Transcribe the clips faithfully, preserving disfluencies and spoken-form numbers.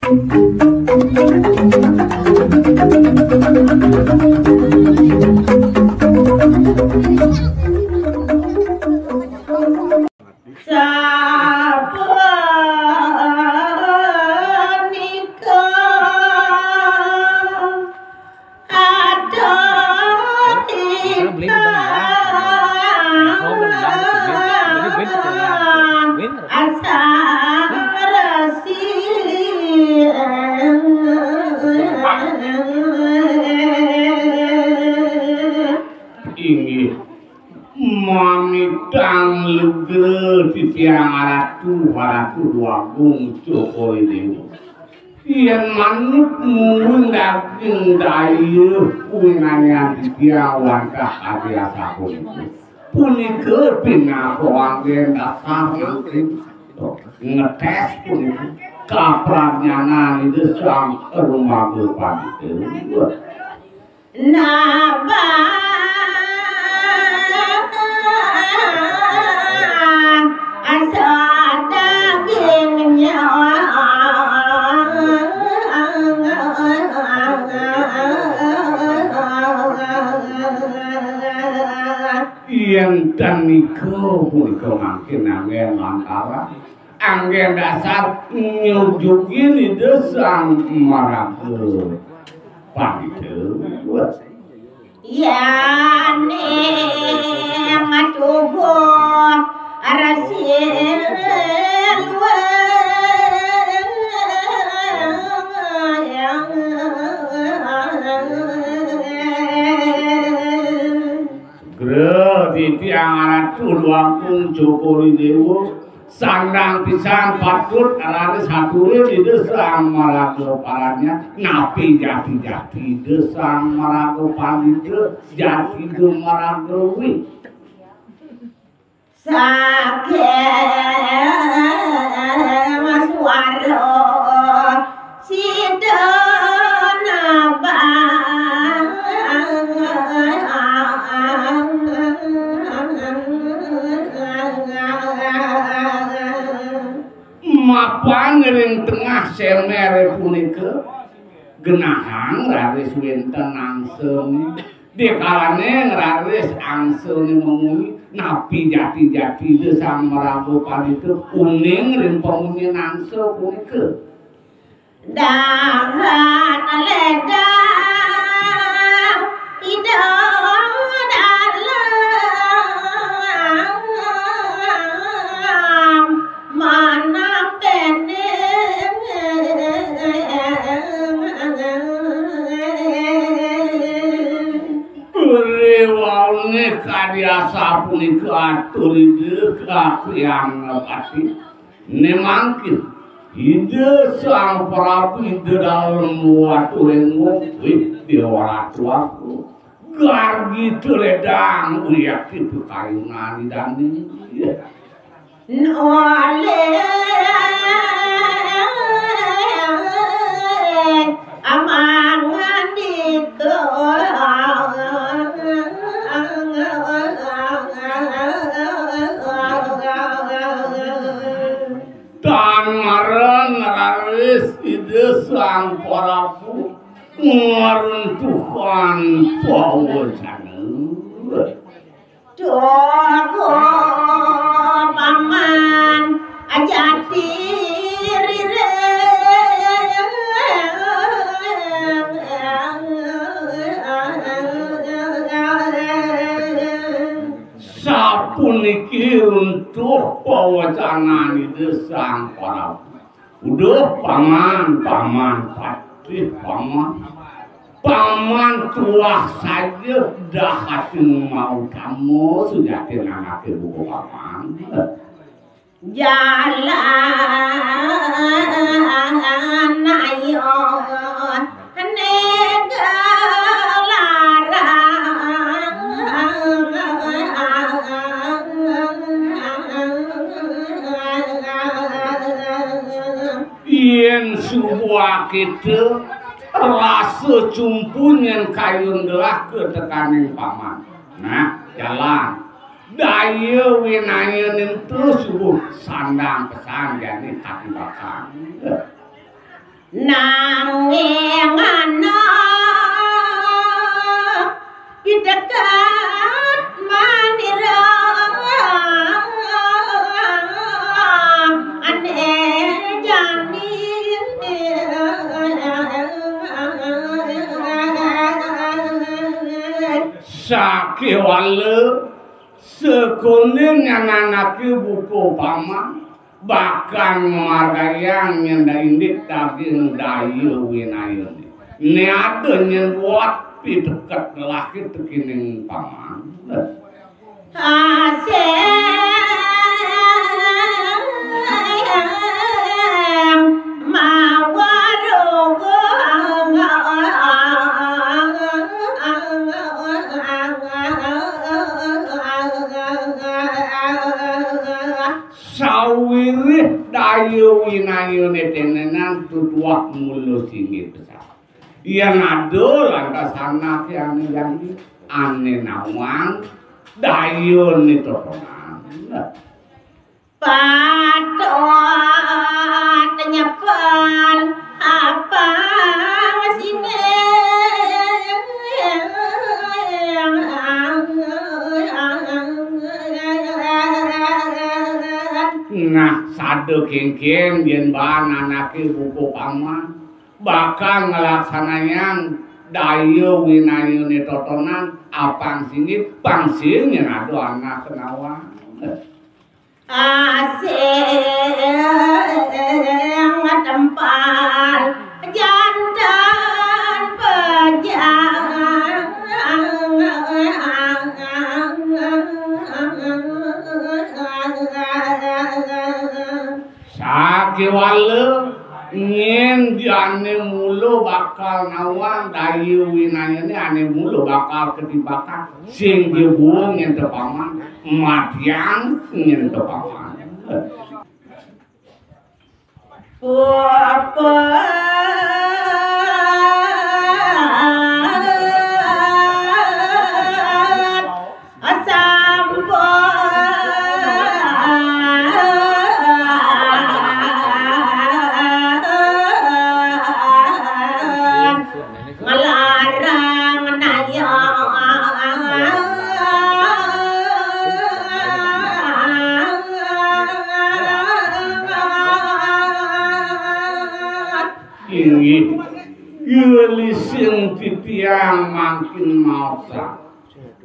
Sapunika ada asa resi. Inggih. Mamitang lugra titiang Ratu, Ratu Agung Cokor I Dewa. Yén manut mungguing daging daya kuwinangan titiang wantah kadi asapunika. Punika pinaka anggén dasar mangkin ngetés punika kapradnyanan Ida Sang Rumaga Pandita. Nabah asa dagingnya. Yén ten nika punika mangkin anggén lantaran anggén dasar nyujugin Ida Sang Maraga Pandita. Yane matubuh rasil. Gra titiang Ratu Luangkung Cokor I Dewa. Sandang pisan patut raris aturin Ida Sang Maraga Paranya, napi jati-jati Ida Sang Maraga Pandita, jati Ida Maraga Wi. Saking suara sida nabang. Mapan ring tengah semere punika, genahang raris wénten angsane. Dikalane raris angsane mamuni, napi jati-jati Ida Sang Maraga Pandita uning ring pamunyin angsa punika. Dahat ledang Ida Dalem manah pening. Riwaune kadi asapunika atur Ida Kakuyang Nepati. Ne mangkin, Ida Sang Prabu Ida Dalem Waturengo, wih, Dewa Ratu aku. Gargi teledang, uyakti pikayunan Idane. Nolih amang ngandika. Tan maren raris Ida Sang Prabu ngruntuhang pawecana. Duh, Paman, ajati rireng. Sapuniki runtuh pawecanan Ida Sang Prabu. Uduh, Paman, Paman, patih, Paman. Paman tuah saja dahating mautama sujatin anake buka Paman. Jalan ayo. Yen suba kita rasa cumpu nyen kayun gelah ke tekaning paman. Nah, jalan. Daya winaya nintu subuh sandang pesan jani kaki bakal. Nanging ana piteket manira ane jani. Sakéwala sakoné nyananake buka paman, bakal ngamargayang nyén indik daging daya winayané. Né ada nyén buat piteket laki tekining paman. Asing mawaruh. Sawiréh daya winayané tenenan tutuah mula singgih pesan. Yén ada lantas anaké ané jani, ané nawang dayané totonan. Patut nyepel apang sining. Nah, sada kénkén yén baan anaké buka paman bakal nglaksanayang daya winayané totonan, apang singgih, pang sing yén ada anak nawang. Asing tempal janten pejang. Sakéwala nyén jani mula bakal nawang daya winayané, ané mula bakal katibakan. Sing jebul nyén tepaman, matiang nyén tepaman. Puput sampun nglarang naya. Inggih, gelising titiang mangkin maosang.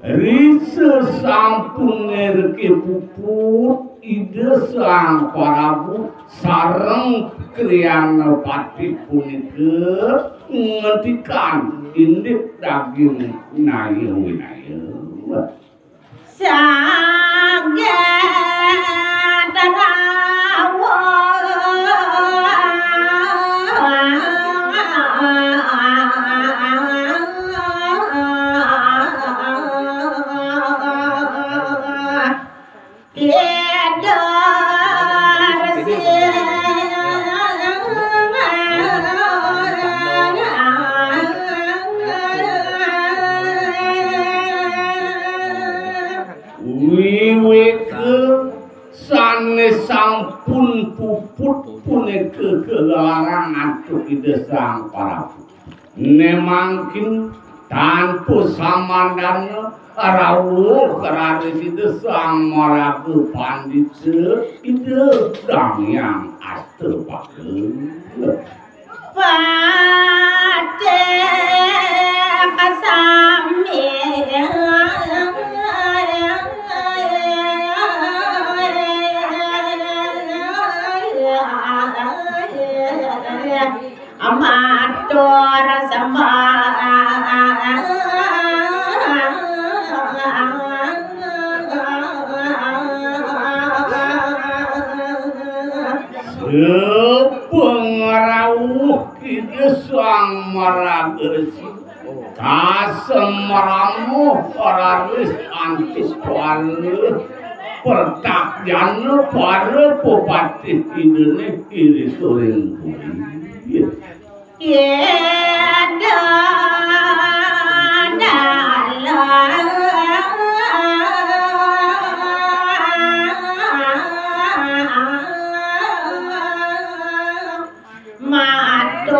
Ri sasampuné reké puput Ida Sang Prabu sareng Kriyana Patih punika ngentikan indik daging naya winaya. Saget rawuh. Tiada resik. Wiwit sané sampun puput punika kaglarang antuk Ida Sang Prabu. Né mangkin tanpa samandana rawuh raris Ida Sang Maraga Pandita, Ida Dang Hyang Astapaka. Patih sami matur sembah. Sapangrauh Ida Sang Maraga Resi, kasemrama raris antuk para pertakjana, para pepatih Idané irika ring puri. Ida Dalem. Matur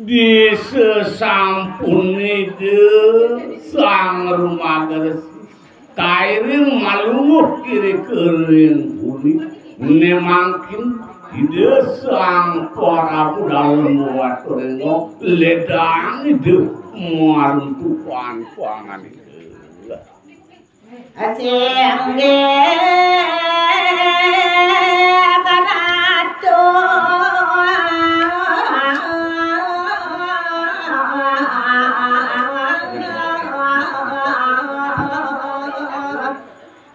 Di sesampun Ida Sang Rumagersi kairing malungguh iri kering puni, ne mangkin Ida Sang Prabu Dalem Waturengo ledang Ida maruntukan pangan Ida. Singgih Ratu.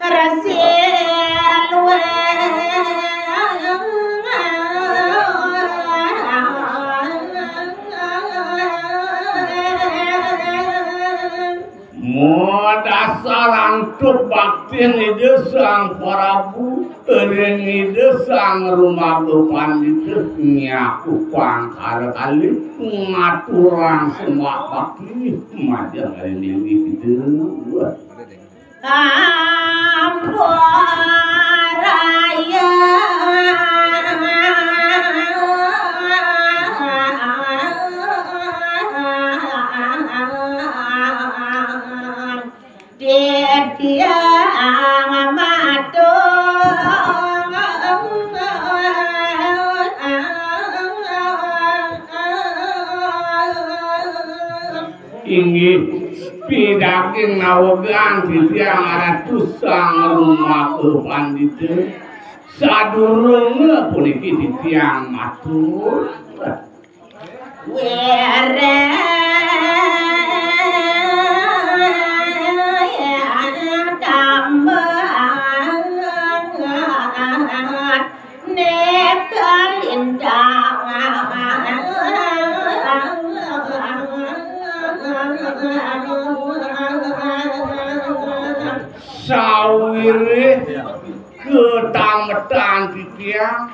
Resi luwih. Modasar antuk baktin Ida Sang Prabu ring Ida Sang Rumaga Pandita, nyaku pangkara kalih ngaturang sembah bakti majeng ring linggih Ida. Amparaya. Titiang matur. Inggih, pidaging nawegang titiang Ratu Sang Rumaga Pandita. Sadurunge puniki titiang matur. Wéréh tambah. Neka lintang. Sawiréh ketametan titiang,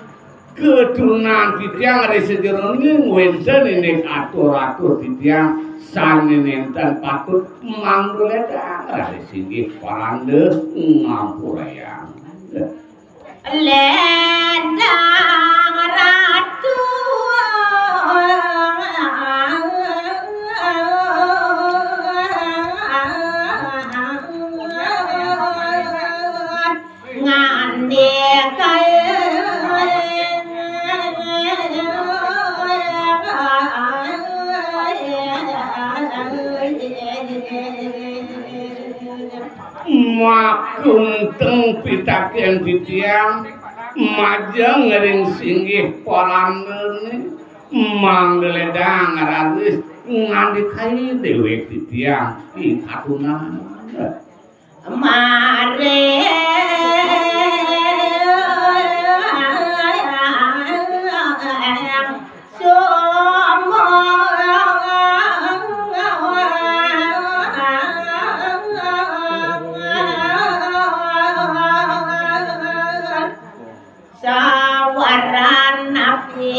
ketunan titiang ri sajeroning wénten indik atur-atur titiang sané nénten patut mangda ledang, raris inggih paranda ngampurayang. Ledang Ratu. Ngandikain. Makunteng pitaken titiang majeng ring singgih parandané, mangda ledang raris ngandikain déwék titiang ing katunan. Mari. Sawaran napi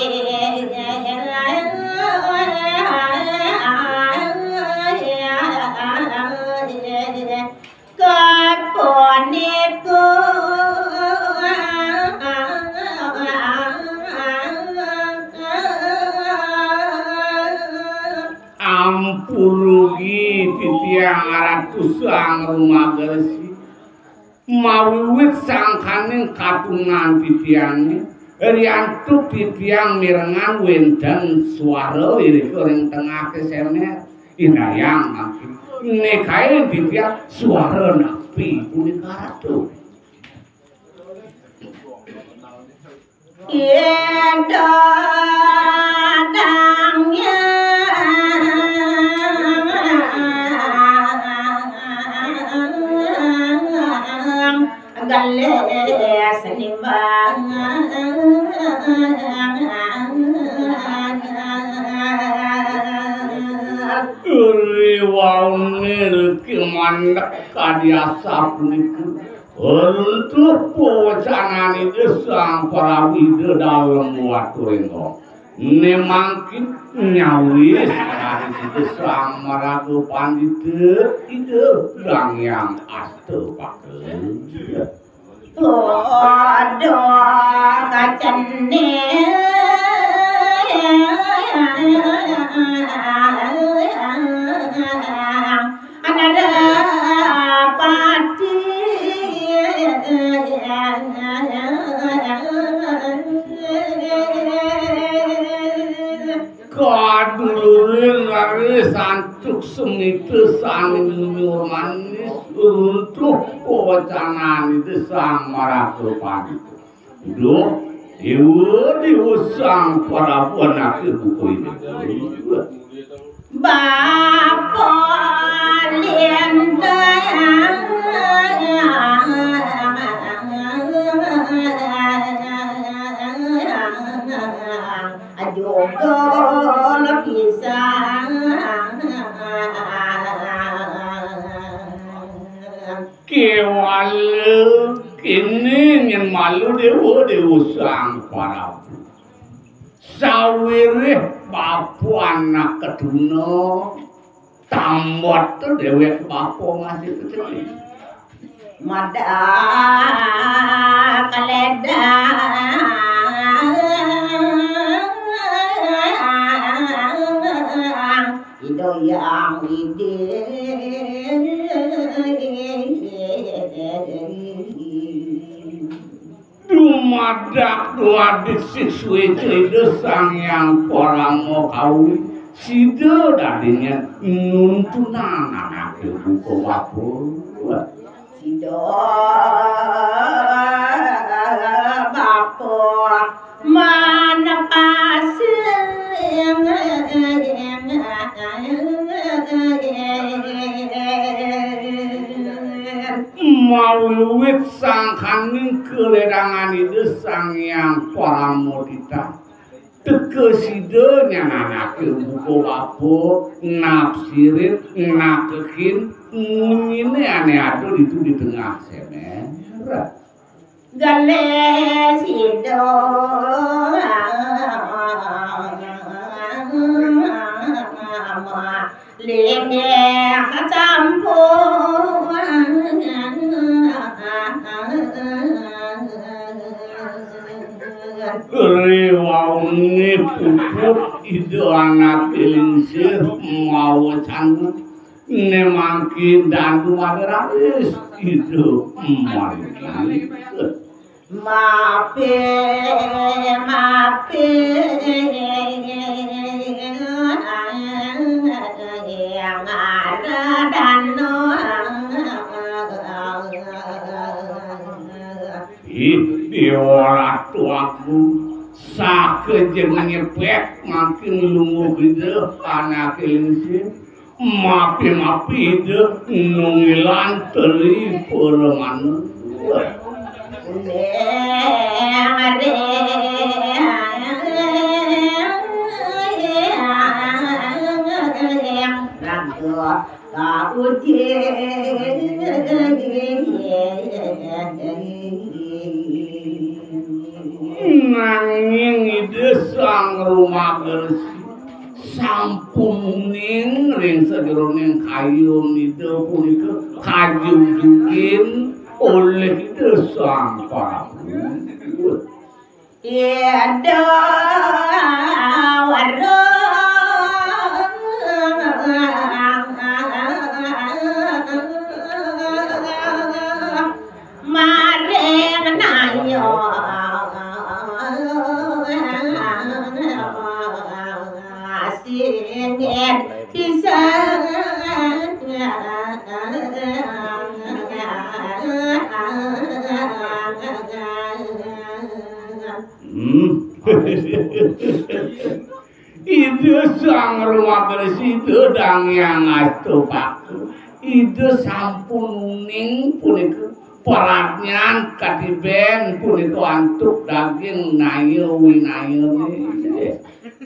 kapunika. Ampun ugi titiang Ratu Sang Rumagersi. Mawiwit sangkaning katunan titiangé, riantuk titiang mirengang wénten suara irika ring tengah kesemet. Indayang mangkin. Nikain titiang suara napi punika Ratu? Yen dadang yang galih senimbang. Riwaune riki mandek kadi asapunika. Runtuh pawecanan Ida Sang Prabu Ida Dalem Waturenggong. Né mangkin nyawis ari sida Sang Maraga Pandita, Ida Dang Hyang Asta Pakala. Aduh, kacening. Anarapati. Kaduluring raris antuk semita sané nyunyur manis runtuh pawecanan Ida Sang Maraga Pandita. Duh, Déwa, Déwa Sang Prabu anaké buka Ida. Bapa lintang. Ajogo lapisan. Kéwala kéné nyén malu Déwa, Déwa Sang Prabu. Sawiréh bapa anak katuna, tambet déwék bapa masih kecil. Madak kaledang. Ida Hyang Widhi. Dumadak duadik siswa Ida Sang Hyang Parama Kawi, sida dadinya nuntunan anaké buka bapa. Sida bapa manepasing. Mawiwit sangkaning kaledangan Ida Sang Hyang Paramodita, teka sida nyén anaké buka bapa, napsirin, nakekin, munyiné ané ada ditu di tengah semer. Galih sida linggih sampun. Riwauné puput Ida Anaké Lingsir mawa canggung. Né mangkin dandu mararis Ida mangkin. Mapi, mapi, ngaradana. Ih, Déwa Ratu Agung, sakejeng nyepet mangkin lungguh Ida Anaké Lingsir. Mapi-mapi Ida nungilan teri paramana. Raga kauji. Nanging Ida Sang Rumagresi sampun uning ring sajeroning kayun Ida punika kajujugin olih Ida Sang Prabu. Ida Wara maring naya singit pisan. Hmm. Ida Sang Rama Gresida Dang Hyang Astapaka. Ida sampun uning punika pradnyan katiben punika antuk daging naya winayane.